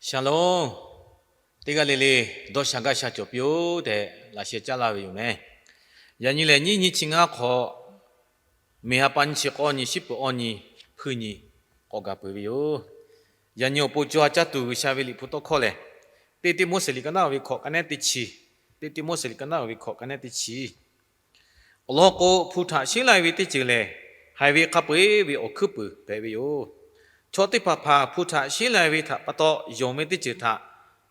Shalom. Teˇ g'aˇ le le dawˇ sha gaˇ sha cawˬ piˇ-oˆ tehꞈ laꞈ sheh caˉ laˇ ve yoˬ meh. Yaꞈ nyi lehˬ, nyiˇ nyi chi ngaˇ hk'awꞈ, miˬ ha pa nyi chi k'awˇ nyi, shiˉ peuˬ awˇ nyi, hpuiˇ nyi k'awꞈ gaˬ peuˬ ve yoˬ. Yaꞈ nyi awˬ pon co ha caˇ tuˬ G'uiˬsha ve liꞈ hpu tawˇ hkawˇ lehˬ, Teˇ Tiˆmoˉseˍ liꞈ ka naˆ uiˍ ve hkawꞈ ka nehˉ teˇ chi, Teˇ Tiˆmoˉseˍ liꞈ ka naˆ uiˍ ve hkawꞈ ka nehˉ teˇ chi. Awˬ lawn k'o, hpu htaꞈ sheˉ lai ve teˇ ceuˬ lehˬ, haiˬ ve hk'a peu-eˬ ve awˬ hkuiˉ puiˍ hpehꞈ ve yoˬ. Chaw teˇ hpaˍ hpaˍ hpu htaꞈ sheˉ lai ve htaꞈ pa taw, yonˍ ve teˇ ceuˬ htaꞈ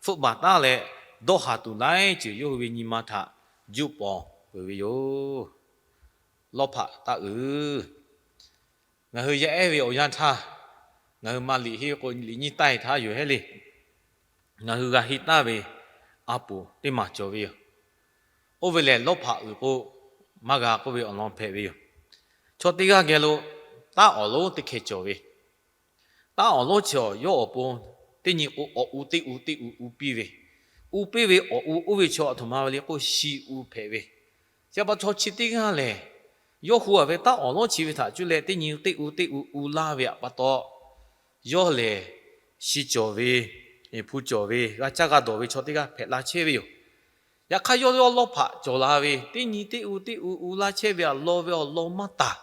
hpfuhˆ baˬ taˉ leh, dawˇ haˍ tuˬ laiˉ ceuˬ yawˇ hui ve nyi ma htaꞈ juˆ pawnˍ peuˬ ve yoˬ. Lawˇ hpaꞈ taˇ uiˍ. Ngaˬ hui yaˇ ehˉ ve awˬ yanˇ htaˇ, ngaˬ hui maˇ liꞈ henˇ k'o, liꞈ nyiˇ taiˇ htaˇ yoˬ hehˉ le. Ngaˬ hui g'a henˇ taˍ ve a poˍ teˇ maˬ cawˬ ve yoˬ. Oˇ ve lehˬ, lawˇ hpaꞈ uiˍ k'o, maˇ g'a k'oˆ ve awˬ lawn hpehꞈ ve yoˬ. Chaw teˇ g'aˇ geh lo taˉ awˍ lonˉ teˇ hkeh cawˬ ve, taˉ awˍ lonˉ chi awˬ yawˇ awˬ pon teˇ nyi k'o, awˬ u teˇ u teˇ u u piˇ ve, u piˇ ve awˬ u oˇ ve chaw aˬ htoꞈ ma ve le k'o, shi u hpehꞈ ve. Chi pa chaw chi teˇ g'aˇ lehˬ, yawˇ hu a ve taˉ awˍ lonˉ chi ve htaꞈ cuˇ leh teˇ nyi teˇ u teˇ u u laˇ ve htaꞈ pa taw, yawˇ lehˬ shi cawˬ ve, hpu cawˬ ve, g'a caˇ g'a dawˬ ve chaw teˇ g'aˇ hpehꞈ la chehˇ ve yoˬ. Yaꞈ hk'aˇ, yawˇ yawˇ lawˇ hpaꞈ cawˬ la ve, teˇ nyi teˇ u teˇ u u laˇ chehˇ ve awˬ lawn ve awˬ lawn maˇ taˍ.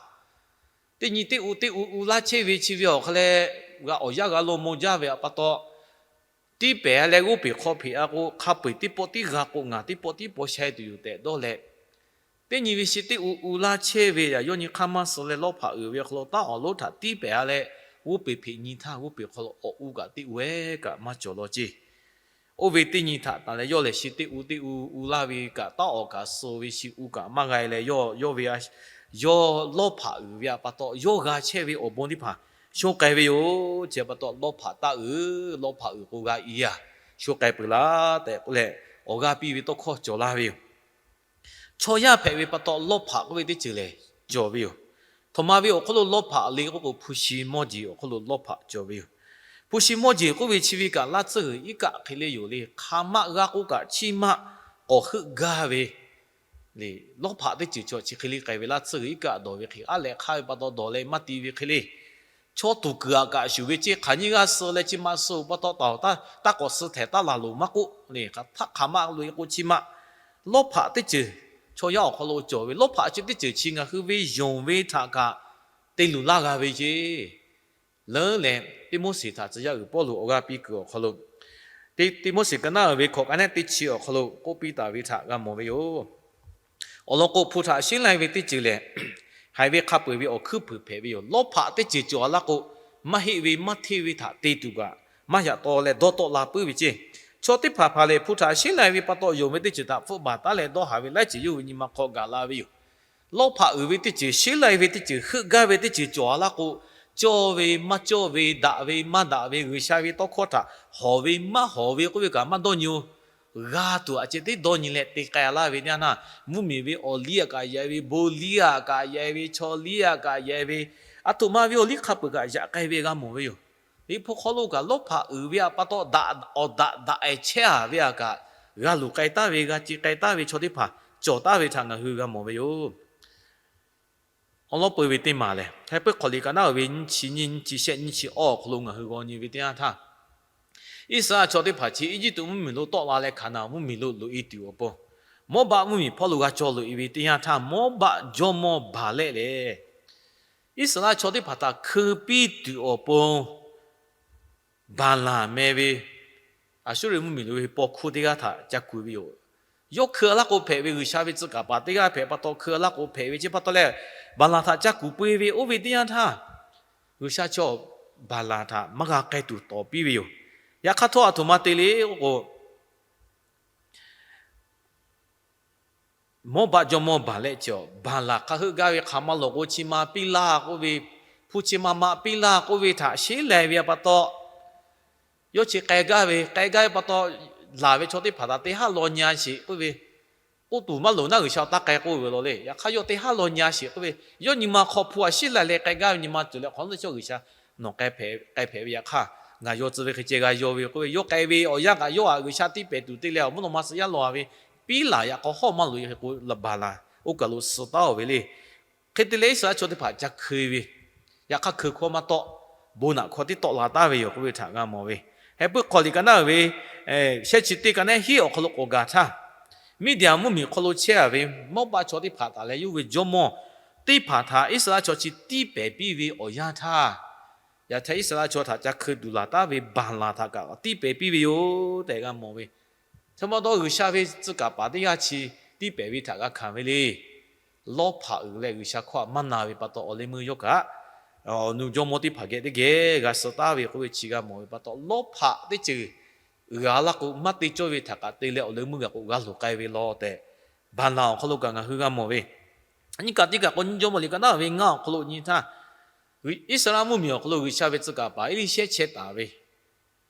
Teˇ nyi teˇ u teˇ u u laˇ chehˇ ve chi ve awˬ hk'aw leh, g'a awˬ yanˇ g'a lo maw jaˇ ve htaꞈ pa taw, tiˇ pehˍ a leh g'oˇ peˬ hk'aw hpeꞈ a k'o, hk'a peu-eˬ teˇ pawˆ tiˉ g'a k'o, ngaˬ teˇ pawˆ tiˉ paw sha tuˬ yoˬ tehꞈ dawˇ leh, teˇ nyi ve shi teˇ u u laˇ chehˇ ve yaꞈ yawˇ nyi hk'aˇ maˇ suh leh, lawˇ hpaꞈ uiˍ ve awˬ hk'aw lo taˉ awˍ lonˉ htaꞈ tiˇ pehˍ a leh, g'oˇ peˬ hpeꞈ nyi htaˇ, g'oˇ peˬ hk'aw lo awˬ u kaꞈ teˇ u ehˉ kaꞈ maˇ cawˬ law ceˇ. Oˇ ve teˇ nyi htaꞈ tanˬ leh, yawˇ lehˬ shi teˇ u teˇ u u laˇ ve kaꞈ, taˉ awˍ kaꞈ suh ve shi u kaꞈ maˇ g'a leh, yawˇ yawˇ ve, yawˇ lawˇ hpaꞈ uiˍ ve htaꞈ pa taw, yawˇ g'a chehˇ ve awˬ bon teˇ hpaˍ shonˇ k'ai ve yoˬ. Chi pa taw, lawˇ hpaꞈ taˇ uiˍ, lawˇ hpaꞈ uiˍ k'o g'a i a, shonˇ k'ai peuˬ laˇ tehꞈ k'oˆ leh, awˬ g'aˇ piˇ ve tawˇ hkawˇ cawˬ laˇ ve yoˬ. Chaw yaˇ hpehꞈ ve pa taw, lawˇ hpaꞈ k'oˆ ve teˇ ceuˬ lehˬ cawˬ ve yoˬ. Htoꞈ ma ve awˬ hk'aw lo lawˇ hpaꞈ le k'oˆ k'o, hpu shi mawˇ jeˬ awˬ hk'aw lo lawˇ hpaꞈ cawˬ ve yoˬ. Hpu shi mawˇ jeˬ k'oˆ ve chi ve kaꞈ, laˇ tsuhˇ g'uiˬ iˉ kaˆ hk'e le yoˬ le. Hk'aˬ ma g'a k'oˆ kaꞈ, chiˇ maˆ k'awꞈ heuˆ gaˇ ve le. Lawˇ hpaꞈ teˇ ceuˬ chaw chi hk'e le k'ai ve, laˇ tsuhˇ g'uiˬ iˉ kaˆ dawˬ ve hk'e, aˉ leh hk'aˇ ve pa taw dawˬ leh maˇ ti ve hk'e le. Chaw tuˬ kuiˬ aꞈ kaꞈ shuˍ ve ceˇ, hk'aˬ nyiˇ g'aˇ suh leh chi ma suh-oˬ pa taw, taˍ taˇ k'awꞈ suh htehꞈ taˉ laˬ loˍ maˇ k'oˆ le. Hk'aˬ htaˆ hk'aˬ ma lo e k'o, chiˇ maˆ lawˇ hpaꞈ teˇ ceuˬ chaw yaˇ awˬ hk'aw lo cawˬ ve. Lawˇ hpaꞈ chi teˇ ceuˬ chi ngaˬ hui ve yonˍ ve htaꞈ kaꞈ te luˬ laˇ g'a ve ceˇ. Leuˉ leh, Tiˆmoˉseˍ htaꞈ tcuh yaˇ uiˍ Pawˇluꞈ awˬ g'aˇ piˇ kuiˬ awˬ hk'aw lo, Tiˆmoˉseˍ ka naˆ uiˍ ve hkawꞈ ka nehˉ teˇ chi awˬ hk'aw lo k'oˆ piˇ taˍ ve htaꞈ g'a mawˬ ve yoˬ. Awˬ lawn k'o, hpu htaꞈ sheˉ lai ve teˇ ceuˬ lehˬ, haiˬ ve hk'a peu-eˬ ve awˬ hkuiˉ puiˍ hpehꞈ ve yoˬ. Lawˇ hpaꞈ teˇ ceuˬ cawˬ a laˇ k'o, maˇ heˆ ve maˇ hteˇ ve htaꞈ te tuˬ kaꞈ maˇ yaꞈ taw leh dawˇ tawˆ la puiˉ ve ceˇ. Chaw teˇ hpaˍ hpaˍ lehˬ, hpu htaꞈ sheˉ lai ve pa taw yonˍ ve teˇ ceuˬ htaꞈ hpfuhˆ baˬ taˉ leh dawˇ haˍ ve laiˉ ceuˬ yawˇ hui nyi ma hk'aw gaˬ la ve yoˬ. Lawˇ hpaꞈ uiˍ ve teˇ ceuˬ, sheˉ lai ve teˇ ceuˬ, heuˆ gaˇ ve teˇ ceuˬ cawˬ a laˇ k'o, cawˇ ve maˇ cawˇ ve, daꞈ ve maˇ daꞈ ve, G'uiˬsha ve tawˇ hkawˇ htaꞈ hawˍ ve maˇ hawˍ ve k'oˆ ve kaꞈ maˇ dawˇ nyi-oˬ. G'a tuˬ aꞈ ceh teˇ dawˇ nyi leh te k'ai laˇ ve teˇ yanˇ htaˇ, mvuhˇmiˬ ve awˬ liˇ aꞈ kaꞈ yaꞈ ve, bon liˇ aꞈ kaꞈ yaꞈ ve, chaw liˇ aꞈ kaꞈ yaꞈ ve, aˬ htoꞈ ma ve awˬ liˇ hk'a peu-eˬ kaꞈ yaꞈ k'ai ve g'a mawˬ ve yoˬ. Liꞈ hpu hk'aw lo kaꞈ lawˇ hpaꞈ uiˍ ve htaꞈ pa taw, daꞈ awˬ daꞈ daꞈ-e chehˇ a ve htaꞈ kaꞈ g'a luˬ k'ai taˍ ve, g'a ce k'ai taˍ ve chaw teˇ hpaˍ cawˬ taˍ ve htaꞈ ngaˬ hui g'a mawˬ ve yoˬ. Awˬ lawn peu-eˬ ve teˇ maˬ lehˬ, heh puiˉ hk'aw liꞈ ka naˆ uiˍ ve nyiˇ chi nyiˇ, nyiˇ chi shehˆ, nyiˇ chi awˇ awˬ hk'aw lo ngaˬ hui g'aw nyi ve teˇ yanˇ htaˇ, Iˉsaˍreˍlaˆ chaw teˇ hpaˍ chi Eˇjiˇtuꞈ mvuhˇmiˬ lo tawˆ la leh Hkaˍnanˍ mvuhˇmiˬ lo loꞈ-e tuˬ awˬ pon, Mawˇbaˆ mvuhˇmiˬ hpawˇ lo g'a cawˬ loꞈ-e ve teˇ yanˇ htaˇ, Mawˇbaˆ jawˇmawˇ Baˍlehˆ lehˬ, Iˉsaˍreˍlaˆ chaw teˇ hpaˍ htaꞈ hkeu piˇ tuˬ awˬ pon Baˍlaˍ meh ve Aˍsuˇriˆ mvuhˇmiˬ lo ve paw hkuˇ teˇ g'aˇ htaꞈ ca kuˬ ve yoˬ. Yawˇ hkeu a laˇ k'o hpehꞈ ve, G'uiˬsha ve tcuh kaˍ paˍ teˇ g'aˇ hpehꞈ pa taw hkeu a laˇ k'o hpehꞈ ve, chi pa taw leh, Baˍlaˍ htaꞈ ca kuˬ peu-e ve oˇ ve teˇ yanˇ htaˇ, G'uiˬsha chaw Baˍlaˍ htaꞈ maˇ g'a k'ai tuˬ tawˍ piˇ ve yoˬ. Yaꞈ hk'aˇ htawˇ, aˬ htoꞈ ma te le k'oˆ k'o, Mawˇbaˆ jawˇmawˇ Baˍlehˆ chi awˬ, Baˍlaˍ hk'a heuˆ gaˇ ve hk'aˬ ma lawˬ k'o, chi ma piˇ laˇ k'oˆ ve, hpu chi ma ma piˇ laˇ k'oˆ ve htaꞈ sheˉ lai ve pa taw, yawˇ chi k'ai gaˇ ve, k'ai gaˇ ve pa taw, laˬ ve chaw teˇ hpaˍ htaꞈ teˇ haˉ law nyi a sheˍ k'oˆ ve, k'oˆ tuˬ maˇ loˍ naˉ G'uiˬsha taˇ k'ai k'oˆ ve law le. Yaꞈ hk'aˇ yawˇ teˇ haˉ law nyi a sheˍ k'oˆ ve, yawˇ nyi ma hk'aw hpu htaꞈ sheˉ lai leh k'ai gaˇ ve nyi ma cawˬ leh hk'awꞈ nawˉ teˇ chaw G'uiˬsha nawˬ k'ai hpehꞈ ve yaꞈ hk'aˇ, ngaˬ yaw tcuh ve hk'e ceh g'a yaw ve k'oˆ ve, yawˇ k'ai ve awˬ yanˇ kaꞈ yawˇ htaꞈ G'uiˬsha tiˇ pehˍ tuˬ te leh awˬ mvuhˇ naw ma suh yaˇ law a ve, piˇ laˬ yaꞈ k'aw hawˇ maˇ loꞈ e hk'e k'o, Baˍlaˍ oˇ kaˬ lo suh taˉ-oˬ ve le. Hk'e te leh Iˉsaˍreˍlaˆ chaw teˇ hpaˍ ca hkeu ve, yaꞈ hk'aˇ hkeu hkawˇ maˇ tawˆ, bon naꞈ hkawˇ tiˉ tawˆ la taˍ ve yoˬ k'oˆ ve htaꞈ g'a mawˬ ve. Heh puiˉ hk'aw liꞈ ka naˉ ve shehˆ chi teˇ ka naˉ hiˉ awˬ hk'aw lo k'awꞈ gaˬ htaˇ, Miˇdiˍaˍ mvuhˇmiˬ awˬ hk'aw lo chehˇ a ve Mawˇbaˆ chaw teˇ hpaˍ taˍ leh yawˇ ve jawˇmawˇ teˇ hpaˍ htaꞈ Iˉsaˍreˍlaˆ chaw chi tiˇ pehˍ piˇ ve awˬ yanˇ htaˇ, yaꞈ htaˇ Iˉsaˍreˍlaˆ chaw htaꞈ ca hkeu duˬ laˬ taˉ ve Baˍlaˍ htaꞈ kaꞈ tiˇ pehˍ piˇ ve yoˬ tehꞈ g'a mawˬ ve. Chi pa taw G'uiˬsha ve tcuh kaˍ paˍ teˇ g'aˇ chi tiˇ pehˍ ve htaꞈ g'a hkanˍ ve le. Lawˇ hpaꞈ uiˍ leh G'uiˬsha hkawˇ htaꞈ maˇ na ve pa taw awˬ leh meuˇ yawˇ kaꞈ awˬ nu jawˇmawˇ teˇ hpaˍ geh teˇ geh g'a suh taˉ ve k'oˆ ve chi g'a mawˬ ve pa taw, lawˇ hpaꞈ teˇ ceuˬ uiˍ a laˇ k'o, maˇ te cawˇ ve htaꞈ kaꞈ te leh awˬ leh meuˇ g'a k'o g'a loˍ k'ai ve law tehꞈ, Baˍlaˍ awˬ hk'aw lo kaꞈ ngaˬ hui g'a mawˬ ve. Nyiˇ kaꞈ teˇ kaꞈ k'o, nyiˇ Jawˇmawˇ liꞈ ka naˉ ve ngaˇ awˬ hk'aw lo nyi htaˇ, Iˉsaˍreˍlaˆ mvuhˇmiˬ awˬ hk'aw lo G'uiˬsha ve tcuh kaˍ paˍ Eˇliˇshehˇ chehˇ taˍ ve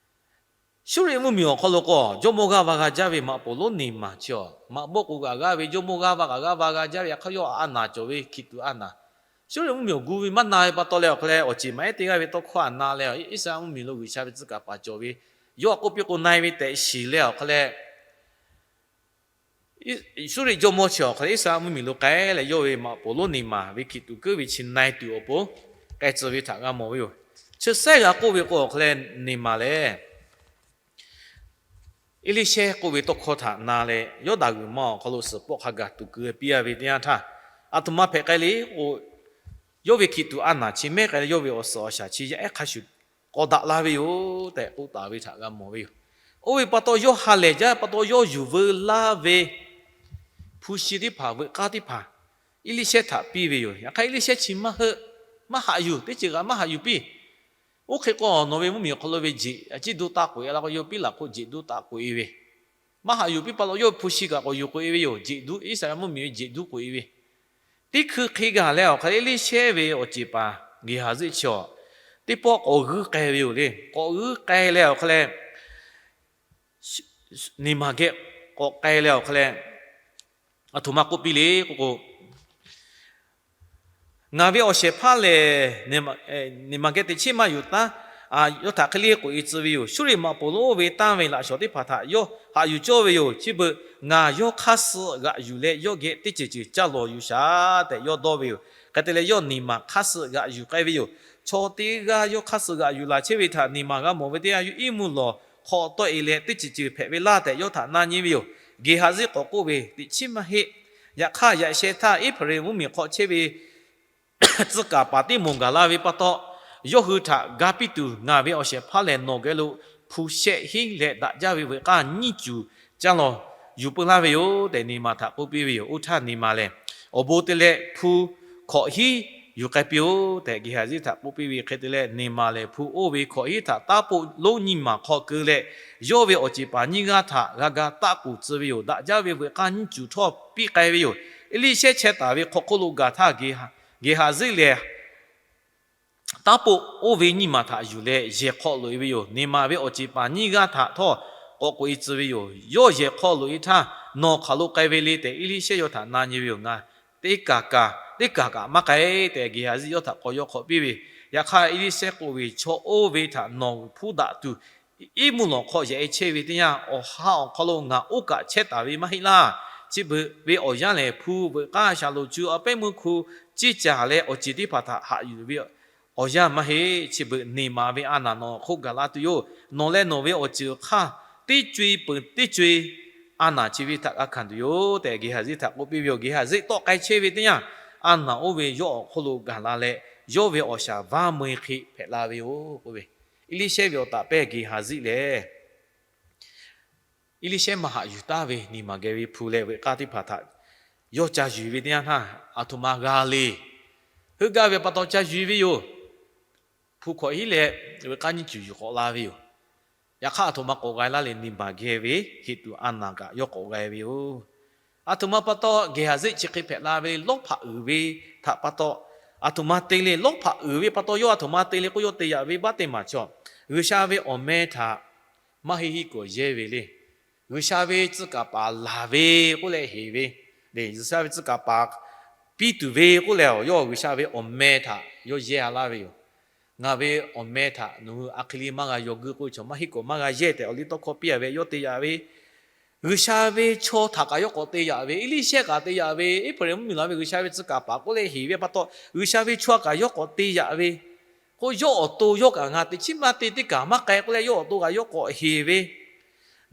Suˇriˆ mvuhˇmiˬ awˬ hk'aw lo k'o, jawˇmawˇ g'aˇ va g'a jaˇ ve maꞈ poˍ lonˉ Neˍmaˍ chi awˬ, maꞈ bawˆ k'o g'aꞈ g'aˇ ve jawˇmawˇ g'aˇ va g'aꞈ g'aˇ va g'a jaˇ ve yaꞈ hk'aˇ yawˇ a naˍ cawˬ ve hkiˬ tuꞈ a naˍ. Suˇriˆ mvuhˇmiˬ awˬ gu ve maˇ na ve pa taw leh awˬ hk'aw leh awˬ ceˬ maꞈ ehˉ teˇ g'aˇ ve tawˇ hkawˇ a na leh Iˉsaˍreˍlaˆ mvuhˇmiˬ lo G'uiˬsha ve tcuh kaˍ paˍ cawˬ ve, yawˇ a k'oˆ piˇ k'o na-e ve tehꞈ shiˍ leh awˬ hk'aw leh Suˇriˆ jawˇmawˇ chi awˬ hk'aw leh Iˉsaˍreˍlaˆ mvuhˇmiˬ lo k'ai leh yawˇ ve maꞈ poˍ lonˉ Neˍmaˍ ve hkiˬ tuꞈ keuˆ ve chi na-e tuˬ awˬ pon k'ai tcuh ve htaꞈ g'a mawˬ ve yoˬ. Chi sehˉ g'a k'oˆ ve k'o awˬ hk'aw leh Neˍmaˍ lehˬ Eˇliˇshehˇ k'oˆ ve tawˇ hkawˇ htaꞈ na leh, Yawˇdanˍ g'uiˬ ma awˬ hk'aw lo suhˍ pawˆ hk'a gaˬ tuˬ keu piˇ a ve teˇ yanˇ htaˇ, aˬ htoꞈ ma hpehꞈ k'ai le k'o, yawˇ ve hkiˬ tuꞈ a naˍ chi mehˉ k'ai leh yawˇ ve awˬ suhˍ awˬ shaˍ chi yaˇ ehˉ hk'a shuˍ k'awꞈ daꞈ la ve yoˬ tehꞈ k'oˆ taˍ ve htaꞈ g'a mawˬ ve yoˬ. Oˇ ve pa taw yawˇ ha lehˬ jaˇ pa taw yawˇ yuˬ veu laˇ ve hpu shi teˇ hpaˍ veuꞈ k'aˇ teˇ hpaˍ Eˇliˇshehˇ htaꞈ piˇ ve yoˬ. Yaꞈ hk'aˇ Eˇliˇshehˇ chi maˇ heuˆ, maˇ haꞈ yuˬ, teˇ ceuˬ kaꞈ maˇ haꞈ yuˬ piˇ. Oˇ hk'e k'o, nawˬ ve mvuhˇmiˬ awˬ hk'aw lo ve jeꞈ a ciˉ duˇ taˆ k'oꞈ e la k'o, yawˇ piˉ laˬ hk'oˆ jeꞈ duˇ taˆ k'oꞈ e ve, maˇ haꞈ yuˬ piˇ pa taw yawˇ hpu shi kaꞈ k'awꞈ yuˬ k'oꞈ e ve yoˬ. Jeꞈ duˇ, Iˉsaˍreˍlaˆ mvuhˇmiˬ ve jeꞈ duˇ k'oꞈ e ve, teˇ hkui hk'e gaˬ leh awˬ hk'aw leh Eˇliˇshehˇ ve awˬ ceˬ paˍ Geˍhaˍziˆ chi awˬ teˇ pawˆ k'awꞈ g'uiˇ k'ai ve yoˬ le. K'awꞈ g'uiˇ k'ai leh awˬ hk'aw leh Neˍmaˍ geh k'awꞈ k'ai leh awˬ hk'aw leh, aˬ htoꞈ ma k'oˆ piˇ le k'o k'o, Ngaˬ ve awˬ shehˍ hpaˇ lehˬ, Neˍmaˍ geh teꞈ chiˉ maˇ yuˬ taˉ. Yawˇ htaꞈ hk'e le k'oꞈ e tcuh ve yoˬ. Suˇriˆ maꞈ poˍ lonˉ oˇ ve tanˇ ve laꞈ shawˍ teˇ hpaˍ htaꞈ yawˇ haꞈ yuˬ cawˇ ve yoˬ. Chi beuꞈ ngaˬ yawˇ hk'aˇ suh g'aꞈ yuˬ leh yawˇ geh teˇ ceuˬ ceuˬ caˇ lawˬ yuˬ shaˍ tehꞈ yawˇ dawˇ ve yoˬ. Hk'e te leh yawˇ Neˍmaˍ hk'aˇ suh g'aꞈ yuˬ k'ai ve yoˬ. Chaw teˇ g'aˇ yawˇ hk'aˇ suh g'aꞈ yuˬ laˬ chehˇ ve htaꞈ Neˍmaˍ g'a mawˬ ve teˇ yanˇ, yawˇ iˉ mvuhˇ lawˬ hk'aw tawˆ e leh teˇ ceuˬ ceuˬ hpehꞈ ve laˇ tehꞈ yawˇ htaꞈ na nyi ve yoˬ. Geˍhaˍziˆ k'awꞈ k'oˆ ve, Teꞈ chiˉ maˇ heˆ. Yaꞈ hk'aˇ yaꞈ sheh htaˇ Eˇhpaˍriˍ mvuhˇmiˬ hk'aw chehˇ ve tcuh kaˍ paˍ teˇ moˍ gaˬ la ve pa taw, yawˇ hui htaꞈ ga piˇ tuˬ ngaˬ ve awˬ shehˍ hpaˇ lehˬ nawˬ geh lo hpu shehˆ hinˉ leh daꞈ jaˇ ve veuꞈ k'aˇ nyiˇ cuˬ caˇ lawˬ yuˬ peu laˇ ve yoˬ tehꞈ Neˍmaˍ htaꞈ k'oˆ piˇ ve yoˬ. Oˇ htaˇ Neˍmaˍ lehˬ, Awˬ bon te leh hpu hkawꞈ hinˉ yuˬ k'ai piˇ-oˆ tehꞈ Geˍhaˍziˆ htaꞈ k'oˆ piˇ ve hk'e te leh, Neˍmaˍ lehˬ hpu oˇ ve hkawꞈ hinˉ htaꞈ taˉ poˆ lonˉ nyiˇ maˬ hk'aw keu leh, yawˇ ve awˬ ceˬ paˍ nyiˇ g'aˇ htaꞈ g'a ga taˆ k'oˍ tcuh ve yoˬ. Daꞈ jaˇ ve veuꞈ k'aˇ nyiˇ cuˬ htawˇ piˇ k'ai ve yoˬ. Eˇliˇshehˇ chehˇ taˍ ve hk'aw hk'oˆ lo gaˬ htaˇ, Geˍhaˍziˆ lehˬ taˉ poˆ oˇ ve nyiˇ maˬ htaꞈ yuˬ leh yehˬ hk'aw loꞈ e ve yoˬ. Neˍmaˍ ve awˬ ceˬ paˍ nyiˇ g'aˇ htaꞈ htawˇ k'awꞈ k'oꞈ e tcuh ve yoˬ. Yawˇ yehˬ hk'aw loꞈ e htaˇ, Nawˬ hk'aˬ lo k'ai ve le tehꞈ Eˇliˇshehˇ yawˇ htaꞈ na nyi ve yoˬ. Ngaˬ teˇ kaˬ kaꞈ, teˇ kaˬ kaꞈ maˇ k'ai tehꞈ Geˍhaˍziˆ yawˇ htaꞈ k'awꞈ yaw hk'awꞈ piˇ ve. Yaꞈ hk'aˇ Eˇliˇshehˇ k'oˆ ve, Chaw oˇ ve htaꞈ nawˬ hpuˇ daꞈ tuˬ iˉ mvuhˇ lawˬ hk'aw yaꞈ e chehˇ ve teˇ yanˇ, awˬ ha awˬ hk'aw lo ngaˬ oˇ kaꞈ chehˇ taˍ ve maˇ heˆ laˇ. Chi beuꞈ ve awˬ yanˇ lehˬ, hpu veuꞈ k'aˇ shaˍlonˍ cu a pehˉ meuˇ hku ciˇ caˬ leh awˬ ceˬ teˇ hpaˍ htaꞈ haꞈ yuˬ ve awˬ yanˇ maˇ heˆ. Chi beuꞈ Neˍmaˍ ve a naˍ nawˬ hk'oˆ gaˬ la tuˬ yoˬ. Nawˬ leh nawˬ ve awˬ ceuˬ hk'aˇ teˇ co e peuˬ teˇ co e a naˍ chi ve htaꞈ g'a hkanˍ tuˬ yoˬ tehꞈ Geˍhaˍziˆ htaꞈ k'oˆ piˇ ve yoˬ. Geˍhaˍziˆ tawˆ k'ai chehˇ ve teˇ yanˇ, a naˍ oˇ ve yawˇ awˬ hk'oˆ lo gaˬ la leh, yawˇ ve awˬ shaˍ vaˇ meu e hk'e hpehꞈ la ve yoˬ k'oˆ ve. Eˇliˇshehˇ ve awˬ taˍ pehˇ Geˍhaˍziˆ lehˬ, Eˇliˇshehˇ maˇ haꞈ yuˬ taˍ ve Neˍmaˍ geh ve hpu leh veuꞈ k'aˇ teˇ hpaˍ htaꞈ yawˇ ca yuˬ ve teˇ yanˇ htaˇ, aˬ htoꞈ ma g'a le. Heuˆ gaˇ ve pa taw ca yuˬ ve yoˬ. Hpu hkawꞈ hinˉ leh veuꞈ k'aˇ nyiˇ cuˬ yuˬ k'awꞈ la ve yoˬ. Yaꞈ hk'aˇ aˬ htoꞈ ma k'awꞈ g'a laˇ leh Neˍmaˍ geh ve heˍ tuˬ a naˍ kaꞈ yawˇ k'awꞈ g'a ve yoˬ. Aˬ htoꞈ ma pa taw Geˍhaˍziˆ chi hk'e hpehꞈ la ve le. Lawˇ hpaꞈ uiˍ ve htaꞈ pa taw, aˬ htoꞈ ma te le. Lawˇ hpaꞈ uiˍ ve pa taw yawˇ aˬ htoꞈ ma te le k'o, yawˇ te yaꞈ ve baˆ teˇ maˬ chaw, G'uiˬsha ve awˬ meh htaꞈ maˇ heˆ heˆ k'awꞈ yehˇ ve le. G'uiˬsha ve tcuh kaˍ paˍ laˬ ve k'oˆ leh heˍ ve, G'uiˬsha ve tcuh kaˍ paˍ piˇ tuˬ ve k'oˆ leh, yawˇ G'uiˬsha ve awˬ meh htaꞈ yawˇ yehˇ a laˇ ve yoˬ. Ngaˬ ve awˬ meh htaꞈ nawˬ hui a hk'e le maˇ g'a yaw guiˇ k'oˆ ve chaw maˇ heˆ k'awꞈ maˇ g'a yehˇ tehꞈ awˬ liˇ tawˇ hkawˇ piˇ a ve yawˇ te yaꞈ ve, G'uiˬsha ve chaw htaꞈ kaꞈ yawˇ k'awꞈ te yaꞈ ve, Eˇliˇshehˇ kaꞈ te yaꞈ ve, Eˇhpaˍriˍ mvuhˇmiˬ la ve G'uiˬsha ve tcuh kaˍ paˍ k'oˆ leh heˍ ve pa taw, G'uiˬsha ve chaw kaꞈ yawˇ k'awꞈ te yaꞈ ve k'o, Oˇ yawˇ awˬ to yawˇ kaꞈ ngaˬ teꞈ chiˉ maˇ te teˇ kaꞈ maˇ k'ai k'oˆ leh, yawˇ awˬ to kaꞈ yawˇ k'awꞈ heˍ ve,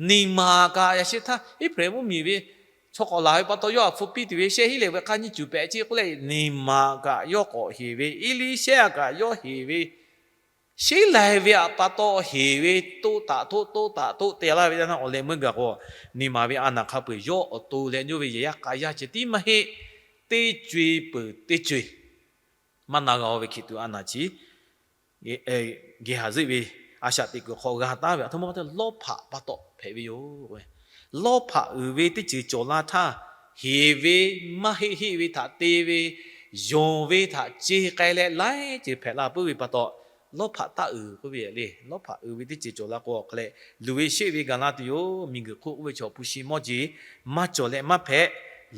neˇ maˬ kaꞈ yaꞈ sheh htaˇ Iˉhpriˍ mvuhˇmiˬ ve chaw k'awꞈ laˬ ve pa taw, yawˇ htaꞈ hpu piˇ tuˬ ve shehˆ hinˉ leh ve hk'aˇ nyiˇ cuˬ pehꞈ ceˇ k'oˆ leh, neˇ maˬ kaꞈ yawˇ k'awꞈ heˍ ve, Eˇliˇshehˇ kaꞈ yawˇ heˍ ve, sheˉ lai ve htaꞈ pa taw heˍ ve, toˇ taˍ htoˆ toˇ taˍ htoˆ te laˇ ve teˇ yanˇ, awˬ leh meuˇ gaˬ k'o, neˇ maˬ ve a naˬ hk'a peu-eˬ yawˇ awˬ to leh nyuˇ ve yehˬ yaˇ k'a yaˇ ceh tiˉ maˇ heˆ, teˇ co-e peuˬ teˇ co-e maˇ na g'a-o ve hkiˬ tuˬ a naˬ chi Geˇhaˍzeˆ ve a shaꞈ teꞈ kuiˬ hk'aw g'a taˍ ve, aˬ htoꞈ ma pa taw lawˇ hpaꞈ pa taw hpehꞈ ve yoˬ. Lawˇ hpaꞈ uiˍ ve teˇ ceuˬ cawˬ la htaˇ, heˍ ve maˇ heˆ heˆ ve htaꞈ te ve, yonˍ ve htaꞈ ce k'ai leh laiˉ ceuˬ hpehꞈ la puiˉ ve pa taw, lawˇ hpaꞈ taˇ uiˍ k'oˆ ve le. Lawˇ hpaꞈ uiˍ ve teˇ ceuˬ cawˬ la k'o, awˬ hk'a leh luˬ ve sheˆ ve gaˬ la tuˬ yoˬ. Miˬguiˬ hk'oˆ k'oˆ ve chaw hpu shi mawˇ jeˬ maˇ cawˬ leh maˇ hpehꞈ,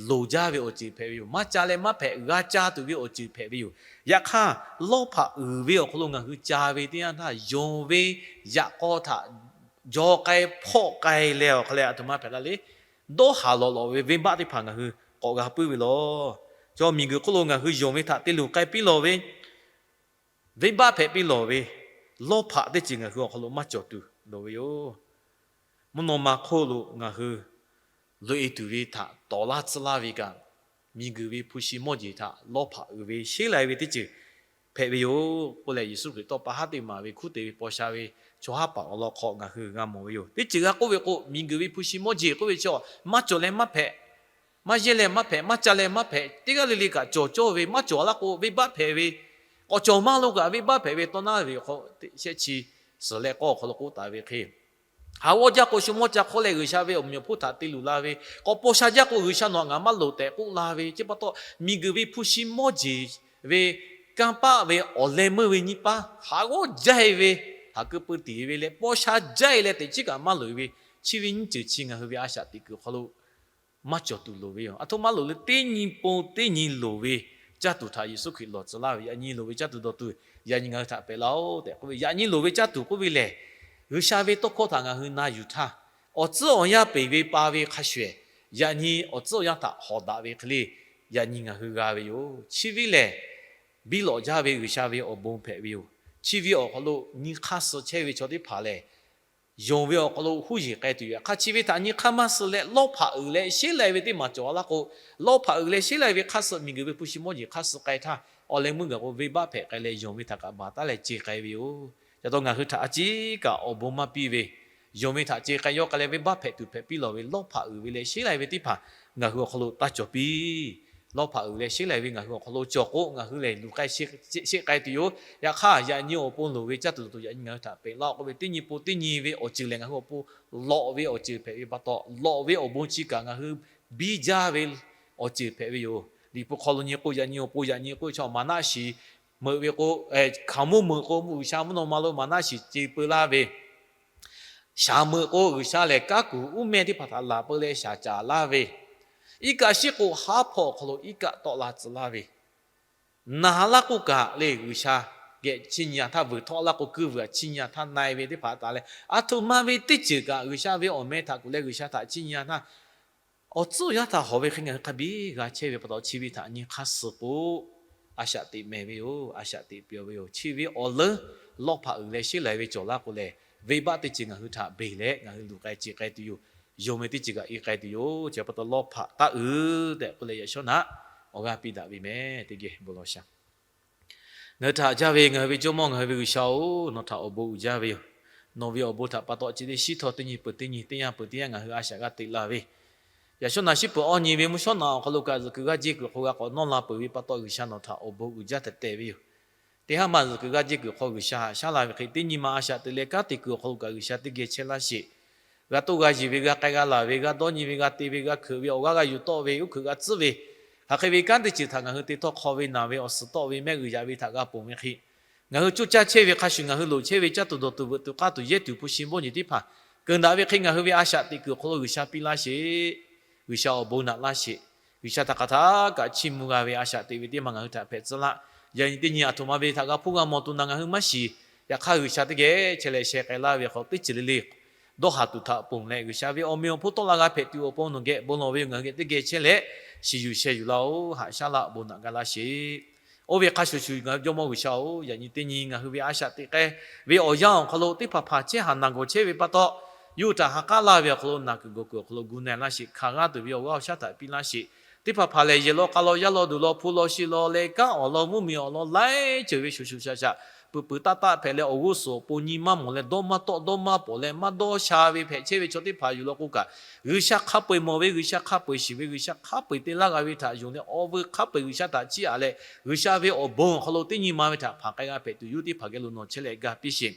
loˍ jaˇ ve awˬ ceuˬ hpehꞈ ve yoˬ. Maˇ ca leh maˇ hpehꞈ, g'a ca tuˬ ve awˬ ceuˬ hpehꞈ ve yoˬ. Yaꞈ hk'aˇ, lawˇ hpaꞈ uiˍ ve awˬ hk'aw lo ngaˬ hui ca ve teˇ yanˇ htaˇ, yonˍ ve yaꞈ k'aw htaꞈ jaw k'ai hpawˆ k'ai leh awˬ hk'a leh aˬ htoꞈ ma hpehꞈ la le. Dawˇ haˍ lawꞈ lawꞈ ve venˇbaˆ teˇ hpaˍ ngaˬ hui k'awꞈ g'a puiˉ ve law. Chaw miˬguiˬ hk'oˆ lo ngaˬ hui yonˍ ve htaꞈ te luˬ k'ai piˇ lawˬ ve, venˇbaˆ hpehꞈ piˇ lawˬ ve, lawˇ hpaꞈ teˇ ceuˬ ngaˬ hui awˬ hk'aw lo maˇ cawˬ tuˬ loˍ ve yoˬ. Mvuhˇ naw ma hk'oˆ lo ngaˬ hui loꞈ-e tuˬ ve htaꞈ tawˍ laˇ tcuh laˇ ve kaꞈ, miˬguiˬ ve hpu shi mawˇ jeˬ htaꞈ lawˇ hpaꞈ uiˍ ve sheˉ lai ve teˇ ceuˬ hpehꞈ ve yoˬ k'oˆ leh, Yeˍsuˆ Hkriꞈ tawˇ pa haˉ teˇ maˍ ve hkunˉ te ve paw sha ve chaw haˉ paˍ awˬ lawn hk'aw ngaˬ hui g'a mawˬ ve yoˬ. Teˇ ceuˬ g'a k'oˆ ve k'o, miˬguiˬ ve hpu shi mawˇ jeˬ k'oˆ ve chaw maˇ cawˬ leh maˇ hpehꞈ, maˇ yehˇ leh maˇ hpehꞈ, maˇ ca leh maˇ hpehꞈ, teˇ g'aˇ le le kaꞈ cawˬ cawˇ ve, maˇ cawˬ laˇ k'o venˇbaˆ hpehꞈ ve, k'awꞈ cawˬ maˇ lo kaꞈ venˇbaˆ hpehꞈ ve tawˇ naˉ ve hk'aw shehˆ chi suhˍ leh k'awˇ awˬ hk'aw lo k'oˆ taˍ ve hk'e, haˍ g'awˇ jaˇ k'o shu mawˇ ca hk'awˇ leh G'uiˬsha ve awˬ meꞈ awˬ hponˇ htaꞈ te luˬ la ve, k'awꞈ paw sha jaˇ k'o G'uiˬsha nawˬ htaꞈ ngaˬ maˇ loˍ tehꞈ k'oˆ la ve, chi pa taw miˬguiˬ ve hpu shi mawˇ jeˬ ve kanˇ paˆ ve awˬ leh meuˇ ve nyiˇ paˇ haˍ g'awˇ jaˇ-e ve, haˍ keu peu tiˍ ve leh paw sha jaˇ-e leh teꞈ chiˉ kaꞈ maˇ loˍ ve, chi ve nyiˇ ceuˬ chi ngaˬ hui ve a shaꞈ teꞈ kuiˬ awˬ hk'aw lo maˇ cawˬ tuˬ loˍ ve yoˬ. Aˬ htoꞈ ma loˍ le, teˇ nyi pon teˇ nyi loˍ ve caˇ tuˬ htaꞈ Yeˍsuˆ Hkriꞈ lawˬ tcuh laˇ ve, yaꞈ nyi loˍ ve caˇ tuˬ dawˬ tuˬ yaꞈ nyi ngaˬ hui htaꞈ pehꞈ laˇ-oˆ tehꞈ k'oˆ ve, yaꞈ nyi loˍ ve caˇ tuˬ k'oˆ ve lehˬ, G'uiˬsha ve tawˇ hkawˇ htaꞈ ngaˬ hui na yuˬ htaˇ, awˬ tcuhˉ awˬ yanˇ peˬ ve pa ve hk'a shuˍ, yaꞈ nyi awˬ tcuhˉ awˬ yanˇ htaꞈ hawˍ daꞈ ve hk'e le, yaꞈ nyi ngaˬ hui g'a ve yoˬ. Chi ve lehˬ, biˇ lawꞈ jaˇ ve G'uiˬsha ve awˬ bon hpehꞈ ve yoˬ. Chi ve awˬ hk'aw lo nyi hk'aˇ suh chehˇ ve chaw teˇ hpaˍ lehˬ, yonˍ ve awˬ hk'aw lo huˉ yeˬ k'ai tuˬ yoˬ. Yaꞈ hk'aˇ chi ve htaꞈ nyi hk'aˇ maˇ suh leh lawˇ hpaꞈ uiˍ leh sheˉ lai ve teˇ maˬ cawˬ laˇ k'o, lawˇ hpaꞈ uiˍ leh sheˉ lai ve hk'aˇ suh miˬguiˬ ve hpu shi mawˇ jeˬ hk'aˇ suh k'ai htaˇ, awˬ leh meuˇ gaˬ k'o venˇbaˆ hpehꞈ k'ai leh yonˍ ve htaꞈ kaꞈ baˬ taˉ leh ce k'ai ve yoˬ. Ca taw ngaˬ hui htaꞈ a ciˉ kaꞈ awˬ bon maˇ piˇ ve, yonˍ ve htaꞈ ce k'ai yawˇ k'ai leh venˇbaˆ hpehꞈ tuˬ hpehꞈ piˇ lawˬ ve lawˇ hpaꞈ uiˍ ve leh sheˉ lai ve teˇ hpaˍ ngaˬ hui awˬ hk'aw lo taˇ cawˬ piˇ. Lawˇ hpaꞈ uiˍ leh sheˉ lai ve ngaˬ hui awˬ hk'aw lo cawˬ k'o, ngaˬ hui lehˬ luˬ k'ai sheˆ k'ai tuˬ yoˬ. Yaꞈ hk'aˇ, yaꞈ nyi awˬ pon loˍ ve caˇ tuˬ dawˬ tuˬ yaꞈ nyi ngaˬ hui htaꞈ pehꞈ laˇ-oˆ k'oˆ ve, teˇ nyi pon teˇ nyi ve awˬ ceuˬ lehˬ ngaˬ hui awˬ pon lawꞈ ve awˬ ceuˬ hpehꞈ ve pa taw, lawꞈ ve awˬ bon chi kaꞈ ngaˬ hui biˇ jaˇ ve awˬ ceuˬ hpehꞈ ve yoˬ. Liꞈ hpu hk'aw lo nyi k'o, yaꞈ nyi awˬ pon yaꞈ nyi k'oˆ ve chaw maˍ naˆ shiˍ meuꞈ ve k'o, hkaoˍmonˇ meuꞈ k'o, G'uiˬsha mvuhˇ naw ma lo maˍ naˆ shiˍ ce peu laˇ ve, shaˍ meuꞈ k'o G'uiˬsha lehˬ kanˉ kuˬ uˉ mehˇ teˇ hpaˍ htaꞈ laˬ peu leh shaˍ caˍ laˇ ve, iˉ kaˆ shiˉ k'o haˉ hpawˇ awˬ hk'aw lo iˉ kaˆ tawˆ la tcuh laˇ ve, naˍ laˇ k'oˆ kaꞈ le G'uiˬsha geh chiˇ nyi-a htaˇ, vuiˬ htawˆ laˇ k'o kuiˇ vuiˬ htaꞈ chiˇ nyi-a htaˇ na-e ve teˇ hpaˍ taˍ leh, aˬ htoꞈ ma ve teˇ ceuˬ kaꞈ G'uiˬsha ve awˬ meh htaꞈ kuˬ leh G'uiˬsha htaꞈ chiˇ nyi-a htaˇ, awˬ tcuhˉ awˬ yanˇ htaꞈ hawˍ ve hk'e ngaˬ hui hk'a biˇ g'a chehˇ ve pa taw, chi ve htaꞈ nyi hk'aˇ suh k'o, a shaꞈ teꞈ mehˍ ve yoˬ. A shaꞈ teꞈ pyawˬ ve yoˬ. Chi ve awˬ leuˉ lawˇ hpaꞈ uiˍ leh sheˉ lai ve cawˬ laˇ k'o lehˬ, venˇbaˆ teˇ ceuˬ ngaˬ hui htaꞈ beˬ leh ngaˬ hui luˬ k'ai ce k'ai tuˬ yoˬ. Yonˍ ve teˇ ceuˬ kaꞈ i k'ai tuˬ yoˬ. Chi pa taw lawˇ hpaꞈ taˇ uiˍ tehꞈ k'oˆ leh yaꞈ shawˉ naꞈ awˬ g'aˇ piˇ daꞈ ve meh. Teˇ geh bon lawˬ shaˍ. Ngaˬ hui htaꞈ jaˇ ve ngaˬ hui ve Jawˇmawˇ ngaˬ hui ve G'uiˬsha-oˬ, nawˬ htaꞈ awˬ bon uiˍ jaˇ ve yoˬ. Nawˬ ve awˬ bon htaꞈ pa taw chi teˇ shiˉ htawˇ teˇ nyi peuˬ teˇ nyi, teˇ yanˇ peuˬ teˇ yanˇ ngaˬ hui a shaꞈ g'a teꞈ la ve, yaꞈ shawˉ naꞈ shiˉ peuˬ awˇ nyi ve mvuhˇ shawˉ naꞈ awˬ hk'aw lo kaꞈ zuhꞈ kuiˬ g'aˇ jehˇ kuiˬ hk'aw g'a k'awꞈ nawˇ la peuˬ ve pa taw, G'uiˬsha nawˬ htaꞈ awˬ bon uiˍ jaˇ tehꞈ tehꞈ ve yoˬ. Teˇ haˉ ma zuhꞈ kuiˬ g'aˇ jehˇ kuiˬ hk'aw G'uiˬsha haꞈ shaˉ la ve hk'e, teˇ nyi ma a shaꞈ teꞈ leh kanˉ te kuiˬ awˬ hk'aw lo kaꞈ G'uiˬsha teˇ geh chehˇ laˇ sheˍ. G'a toˇ g'a yeˬ ve, g'a k'ai g'a laˬ ve, g'a dawˇ nyi ve, g'a te ve, g'a hkeuꞈ ve, awˬ g'aˇ g'a yuˬ tawˆ ve, uˉ hkeuꞈ g'a tcuhˉ ve, hk'aˬ hk'e ve kanˉ teˇ ceuˬ htaꞈ ngaˬ hui te htawˇ hk'aw ve naˬ ve awˬ suhˍ tawˆ ve mehˆ g'uiˬ yaꞈ ve htaꞈ g'a ponˬ ve hk'e, ngaˬ hui coˇ caˇ chehˇ ve hk'a shuˍ ngaˬ hui loˍ chehˇ ve caˇ tuˬ dawˬ tuˬ veuꞈ tuˬ k'aˇ tuˬ yehˇ tuˬ hpu shi mawˇ nyi teˇ hpaˍ keunˍ daꞈ ve hk'e ngaˬ hui ve a shaꞈ teꞈ kuiˬ awˬ hk'aw lo G'uiˬsha piˇ laˇ sheˍ. G'uiˬsha awˬ bon naꞈ laˇ sheˍ. G'uiˬsha htaꞈ hk'aˬ htaˇ kaꞈ chiˇ mvuh g'a ve a shaꞈ teꞈ ve teˇ maˬ ngaˬ hui htaꞈ hpehꞈ tcuh laˇ. Yaꞈ nyi teˇ nyi aˬ htoꞈ ma ve htaꞈ g'a hpuˇ g'a mawˬ tuˬ na ngaˬ hui maˇ shiˍ. Yaꞈ hk'aˇ G'uiˬsha teˇ geh chehˇ leh sheh k'ai laˇ ve hk'aw teˇ ceuˬ le le dawˇ haˍ tuˬ htaꞈ ponˬ leh, G'uiˬsha ve awˬ meꞈ awˬ hponˇ tawˆ la g'a hpehꞈ tuˬ awˬ pon nawˬ geh bon lawˬ ve yoˬ. Ngaˬ hui geh teˇ geh chehˇ leh shiˍ yuˬ sheh yuˬ laˇ-oˬ. Haꞈ shaˉ laˇ, bon naꞈ ga laˇ sheˍ. Oˇ ve hk'a shuˍ shuˍ ngaˬ hui Jawˇmawˇ G'uiˬsha-oˬ, yaꞈ nyi teˇ nyi ngaˬ hui ve a shaꞈ teꞈ k'ai ve awˬ yanˇ awˬ hk'aw lo teˇ hpaˍ hpaˍ chehˇ haˍ naˬ gawˬ chehˇ ve pa taw, yuˇ htaꞈ ha k'aˉ laˇ ve awˬ hk'aw lo naˬ kuiˬ gawˬ kuiˬ awˬ hk'aw lo gu na-e laˇ sheˍ. Hkanˍ g'aˇ tuˬ ve awˬ g'aˇ awˬ shaˉ htaꞈ piˇ laˇ sheˍ. Teˇ hpaˍ hpaˍ lehˬ, yehˬ law k'a law yaˇ law duˬ law hpu law shi law leh kanˉ awˬ lawn mvuhˇmiˬ awˬ lawn laiˉ ceuˬ ve shuˍ shuˍ shaˍ shaˍ peuˬ peuˬ taˆ taˆ hpehꞈ leh awˬ g'uˇ suhˍ awˬ pon nyi maˇ mawˬ leh dawˇ maˇ tawˆ dawˇ maˇ pawˍ leh maˇ dawˇ sha ve hpehꞈ chehˇ ve chaw teˇ hpaˍ yuˬ law k'o kaꞈ, G'uiˬsha hk'a peu-eˬ mawˬ ve, G'uiˬsha hk'a peu-eˬ shiˍ ve, G'uiˬsha hk'a peu-eˬ te laˇ g'a ve htaꞈ yonˍ leh awˬ veuˬ hk'a peu-eˬ G'uiˬsha htaꞈ chiˇ aꞈ leh, G'uiˬsha ve awˬ bon awˬ hk'aw lo teˇ nyi ma ve htaꞈ hpanˍ k'ai g'a hpehꞈ tuˬ, yuˇ teˇ hpaˍ geh lo nawˬ chehˇ leh ga piˇ sheˍ.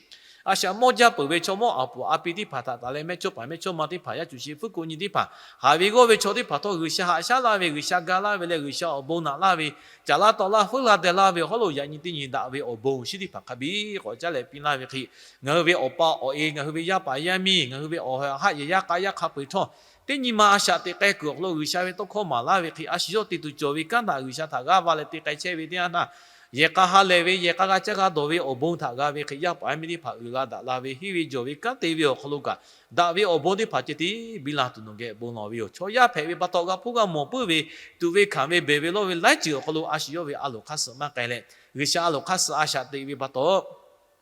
A shaꞈ mawˇ jaˇ peuˬ ve chaw mawˇ aˍ puˍ a pi teˇ hpaˍ htaꞈ taˍ leh mehˇchawˇpaˍ mehˇchawˇma teˇ hpaˍ, yaˇ cuˬ shi fuˉ ko nyi teˇ hpaˍ, haˍ ve g'awˇ ve chaw teˇ hpaˍ htawˇ G'uiˬsha haꞈ shaˉ laˇ ve, G'uiˬsha ga laˇ ve leh G'uiˬsha awˬ bon naꞈ laˇ ve, caˍ laˇ taw laˇ, feuˉ la deh laˇ ve awˬ hawˉ lo yaꞈ nyi teˇ nyi daꞈ ve awˬ bon shinˉ teˇ hpaˍ hk'a biˇ k'awꞈ caˉ leh piˇ laˇ ve hk'e, ngaˬ hui ve awˬ pa awˬ e, ngaˬ hui ve yaˇ paˍ yaˇ miˇ, ngaˬ hui ve awˬ haꞈ haˆ yehˬ yaˇ k'a yaˇ hk'a peu-eˬ htawˇ, teˇ nyi ma a shaꞈ teꞈ k'ai kuiˬ awˬ hk'aw lo G'uiˬsha ve tawˇ hkawˇ maˍ laˇ ve hk'e, a shu yawˇ te tuˬ cawˬ ve kanˉ htaꞈ G'uiˬsha htaꞈ g'aˇ va leh te k'ai chehˇ ve teˇ yanˇ htaˇ, yehˬ k'a ha lehˬ ve, yehˬ k'a g'a caˇ g'a dawˬ ve awˬ bon htaꞈ g'a ve hk'e, yaˇ paˍ yaˇ miˇ teˇ hpaˍ uiˍ la daꞈ la ve, henˇ ve jawˬ ve kanˉ te ve awˬ hk'aw lo kaꞈ, daꞈ ve awˬ bon teˇ hpaˍ ceh tiˉ biˇ la tuˬ nawˬ geh bon lawˬ ve yoˬ. Chaw yaˇ hpehꞈ ve pa taw g'a hpuˇ g'a mawˬ puiˉ ve, tuꞈ ve hkanˍ ve, beˬ ve lawˇ ve laiˉ ceuˬ awˬ hk'aw lo a shu yawˇ ve a loˍ hk'aˇ suh maˇ k'ai leh, G'uiˬsha a loˍ hk'aˇ suh a shaꞈ teꞈ ve pa taw,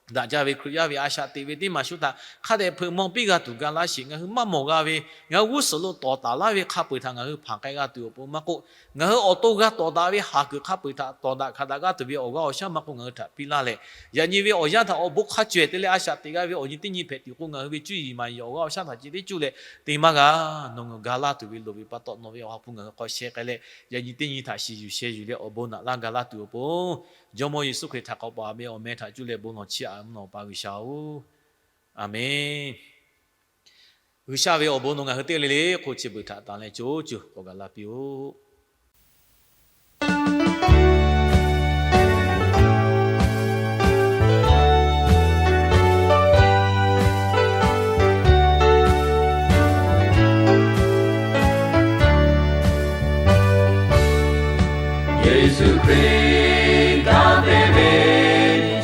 daꞈ jaˇ ve Hkriꞈ yaˇ ve a shaꞈ teꞈ ve teˇ maˬ shu htaꞈ hk'a dehꞈ hpeuꞈ maw piˇ g'a tuˬ ga laˇ sheˍ. Ngaˬ hui maˇ mawˬ g'a ve, ngaˬ hui g'uˇ suhˍ lo tawˍ taˍ laˇ ve hk'a peu-eˬ htaꞈ ngaˬ hui hpanˍ k'ai g'a tuˬ awˬ pon maˇ k'oˆ, ngaˬ hui awˬ to g'a tawˍ daꞈ ve haˍ kuiˬ hk'a peu-eˬ htaꞈ tawˍ daꞈ hkanˍ daꞈ g'a tuˬ ve awˬ g'aˇ awˬ shaˉ maˇ k'oˆ, ngaˬ hui htaꞈ piˇ laˇ leh, yaꞈ nyi ve awˬ yanˇ htaꞈ awˬ bon hk'a cawehˬ te leh a shaꞈ teꞈ g'a ve awˬ nyi teˇ nyi hpehꞈ tuˬ k'o, ngaˬ hui ve cuˇ yiˍ maˍ yiˍ awˬ g'aˇ awˬ shaˉ htaꞈ ceh teˇ cuˇ leh te maˇ g'a. Nawˬ ngaˬ hui ga laˇ tuˬ ve loˍ ve pa taw, nawˬ ve Awˬ ha hpu ngaˬ hui hk'aw sheh k'ai leh, yaꞈ nyi teˇ nyi htaꞈ shiˍ yuˬ sheh yuˬ leh awˬ bon naꞈ laˇ ga laˇ tuˬ awˬ pon, Jawˇmawˇ Yeˍsuˆ Hkriꞈ htaꞈ k'awꞈ paˍ ve awˬ meh htaꞈ cuˇ leh bon lawˬ chiˇ aꞈ mvuhˇ naw pa G'uiˬsha-oˬ, Aˍmenˇ. G'uiˬsha ve awˬ bon nawˬ ngaˬ hui teˇ g'aˇ le le hk'oˆ chi beuꞈ htaꞈ tanˬ leh co cuˬ k'awꞈ gaˬ la piˇ-oˆ. Yeˍsuˆ Hkriꞈ kanˉ te ve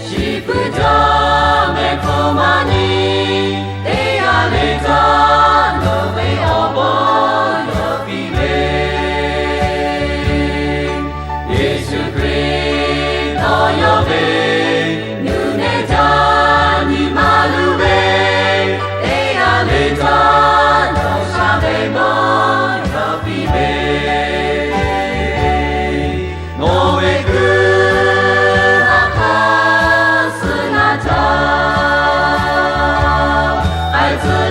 shiˍ puiˉ jaˇ mehˆ hk'aw maˇ nyi, teˇ g'aˇ le caˇ nawˬ ve awˬ bon yawˇ piˇ ve. Yeˍsuˆ Hkriꞈ nawˬ yawˇ ve nuˬ nehˬ jaˇ nyi ma luˬ ve, teˇ g'aˇ le caˇ nawˬ sha ve bon yawˇ piˇ ve. Nawˬ ve kuiˬ ha k'a suh na caˇ, k'ai tcuh